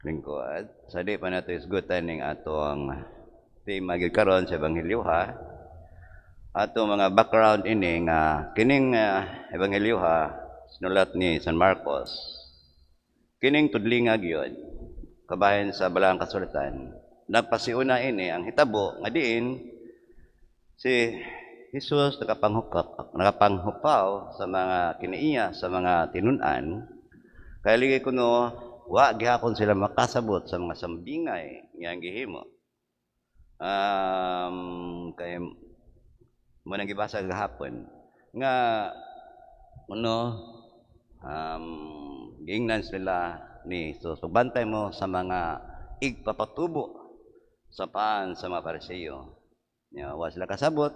Lingkod. Sa di pa nato isgutan ning atong tema gyud karon sa Ebanghelyo ha. Ato mga background ini nga kining Ebanghelyo ha sinulat ni San Marcos. Kining tudlinga gyud kabahin sa Balaang Kasulatan. Nagpasiuna ini ang hitabo nga diin si Jesus nakapanghukaw sa mga kinaiya sa mga tinun-an kay ligi kuno wa gihapon sila makasabot sa mga sambingay nga ang gihimo. Kay mo nang gibasa gahapon nga ano giingnan sila ni Jesus, "Pagbantay mo sa mga igpapatubo sa paan sa mga Pariseo." Nya wa sila kasabot.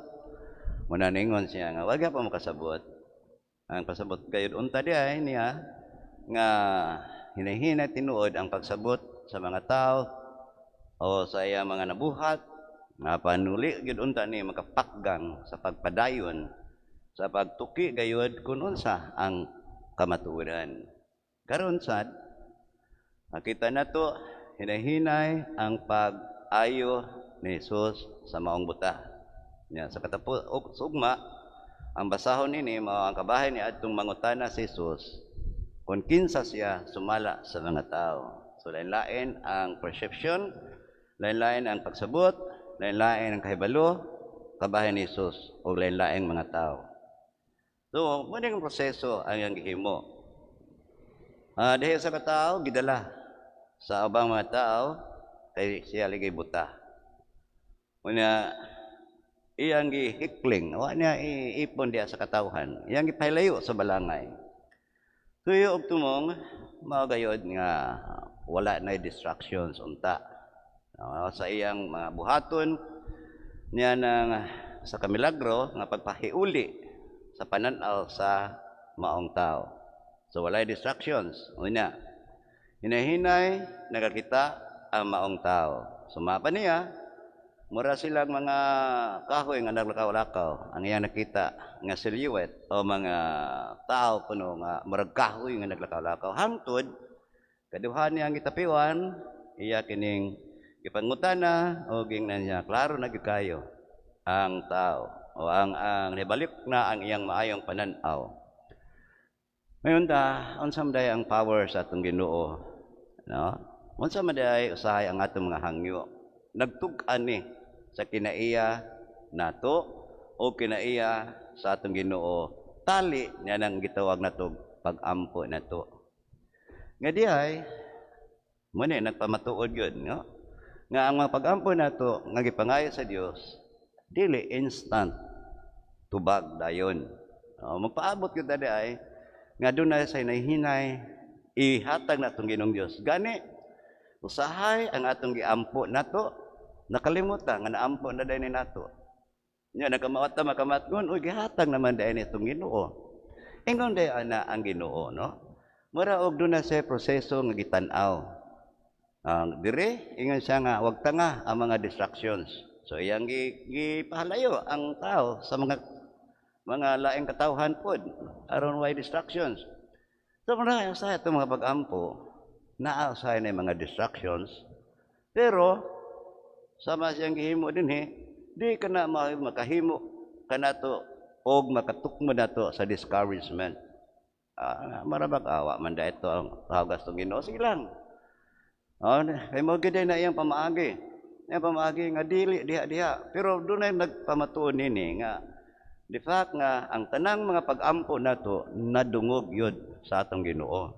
Muna ningon siya nga wa gyapon makasabot. Ang pasabot gayud unta di ay niya nga hinay-hinay tinuod ang pagsabot sa mga tao o sa iyang mga nabuhat nga panuli gyud unta ni makapakgang sa pagpadayon sa pagtuki gayud kun unsa ang kamatuoran. Karon sad makita nato hinay-hinay ang pag-ayo ni Jesus sa maong buta. Nya sa katapos ugma ang basahon nini mao ang kabahin ni adtong mangutana si Jesus kung kinsa siya sumala sa mga tao. So lain-lain ang perception, lain-lain ang pagsabot, lain-lain ang kahibalo, kabahin ni Jesus o lain-laing mga tao. So, mo ang proseso ang iyang gihimo. Diha sa katao, gidala sa ubang mga tao, kay siya ligay buta. Unya, iyang gihikling, wa niya iipon diha sa katawhan. Iyang gipahilayo sa balangay. Tuyo og tumong, mao gayod nga wala na distractions unta. Sa iyang mga buhaton niya nang sa kamilagro nga pagpahiuli sa pananaw sa maong tao. So walay distractions. Unya, hinahinay nakakita ang maong tao. Sumapa niya, mura silang mga kahoy nga naglakaw-lakaw. Ang iyang nakita nga silhouette o mga tao kuno nga murag kahoy nga naglakaw-lakaw. Hangtod, kaduha niya ang gitapiwan, iya kining gipangutana o gingnan niya, klaro na gyud kayo ang tao o ang nibalik na ang iyang maayong pananaw. Ngayon ta, unsa man day ang power sa atong Ginoo, no? Unsa man day usahay ang atong mga hangyo? Nagtug-an ni sa kinaiya nato o kinaiya sa atong Ginoo. Tali niya nang gitawag nato pag-ampo nato. Nga dihay, mo ni nagpamatuod yun, no? Nga ang mga pag-ampo nato nga gipangayo sa Dios, dili instant tubag dayon. No, magpaabot gyud ta ay nga dunay sa hinay-hinay ihatag natong Ginoong Dios. Gani usahay ang atong giampo nato nakalimutan nga naampo na dayni nato. Nya nakamawat ta makamatngon, uy, gihatag naman dayni itong Ginoo. Ingon day ana ang Ginoo, no? Mura og duna sa proseso nga gitan-aw. Ang dire ingon siya nga wag tanga ang mga distractions. So iyang gipahalayo ang tao sa mga laing katawhan pod aron way distractions. So muna sa itong mga pag-ampo, naa usahay na mga distractions, pero sama siyang gihimo dinhi, di ka na makahimo kanato og makatukmo nato sa discouragement. Marabag awa man da ito ang tawagas ng Ginoo. Sige lang. Oh, kay mo gid na iyang pamaagi. Iyang pamaagi nga dili diha-diha. Pero dunay nagpamatuon nini nga the fact nga ang tanang mga pag-ampo nato nadungog yun sa atong Ginoo.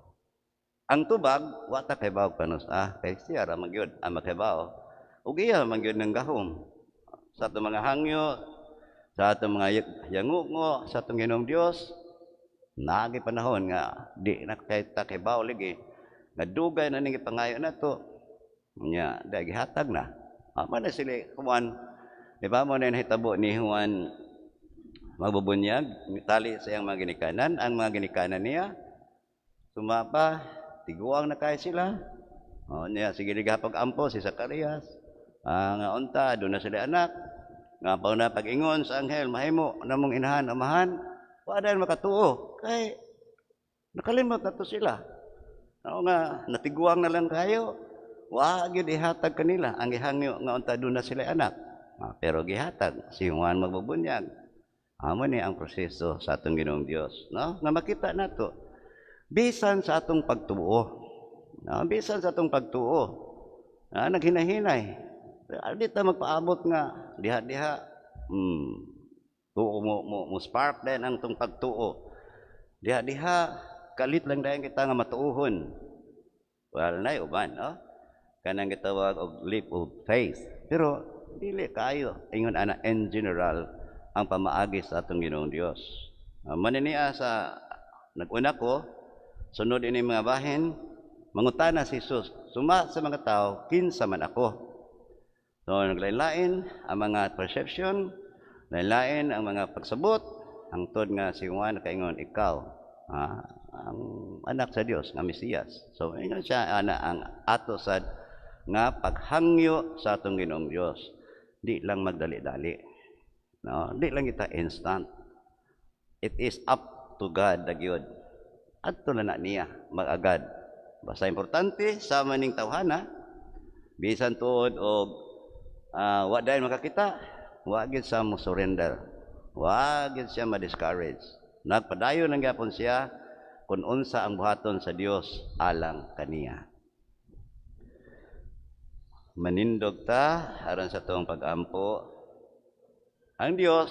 Ang tubag wa ta kaybaw kanus kay siya ra man gyud ang makabaw. Ug iya man gyud ng gahom sa atong mga hangyo, sa atong mga yangungo, sa atong Ginoong Dios. Naagi panahon nga di na kay ta kaybaw lagi nga dugay na ning gipangayo nato. Nya da gihatag na. Man na sila Juan, di ba mo na nahitabo ni Juan magbubunyag, tali sa iyang mga ginikanan, ang mga ginikanan niya sumapa, tiguang na kay sila. O, niya, sige liga pag-ampo si Zacarias. Nga unta, doon na sila anak. Nga pa na pag-ingon sa anghel, mahimo namong inahan, amahan. Wa dahil makatuo. Kay nakalimot na to sila. Oo nga, natiguang na lang kayo. Wa gyud ihatag kanila ang gihangyo nga unta duna sila anak. Ah, pero gihatag si Juan magbubunyag. Amo ni ang proseso sa atong Ginoong Dios, no? Nga makita nato bisan sa atong pagtuo. No? Bisan sa atong pagtuo. Ah, naghinahinay. Di ta magpaabot nga diha-diha tuo mo spark din ang atong pagtuo. Diha-diha kalit lang dayon kita nga matuohon. Well, nay uban, no? Kanang gitawag og leap of faith. Pero dili kayo ingon ana in general ang pamaagi sa atong Ginoong Dios. Maniniya sa nag-una ko sunod ini mga bahin, mangutana si Jesus suma sa mga tao, "Kinsa man ako?" So naglain-lain ang mga perception, lain-lain ang mga pagsabot, hangtod nga si Juan nakaingon, "Ikaw ang anak sa Dios nga Mesiyas." So ingon siya ana ang ato sad nga paghangyo sa atong Ginoong Dios. Di lang magdali-dali. No, di lang kita instant. It is up to God na gyud. Adto na na niya mag-agad. Basta importante sa maning tawhana, bisan tuod og wa dayon makakita, wa gyud sa mo surrender. Wa gyud siya ma-discourage. Nagpadayon lang gyapon siya kung unsa ang buhaton sa Dios alang kaniya. Manindog ta aron sa atong pag-ampo. Ang Dios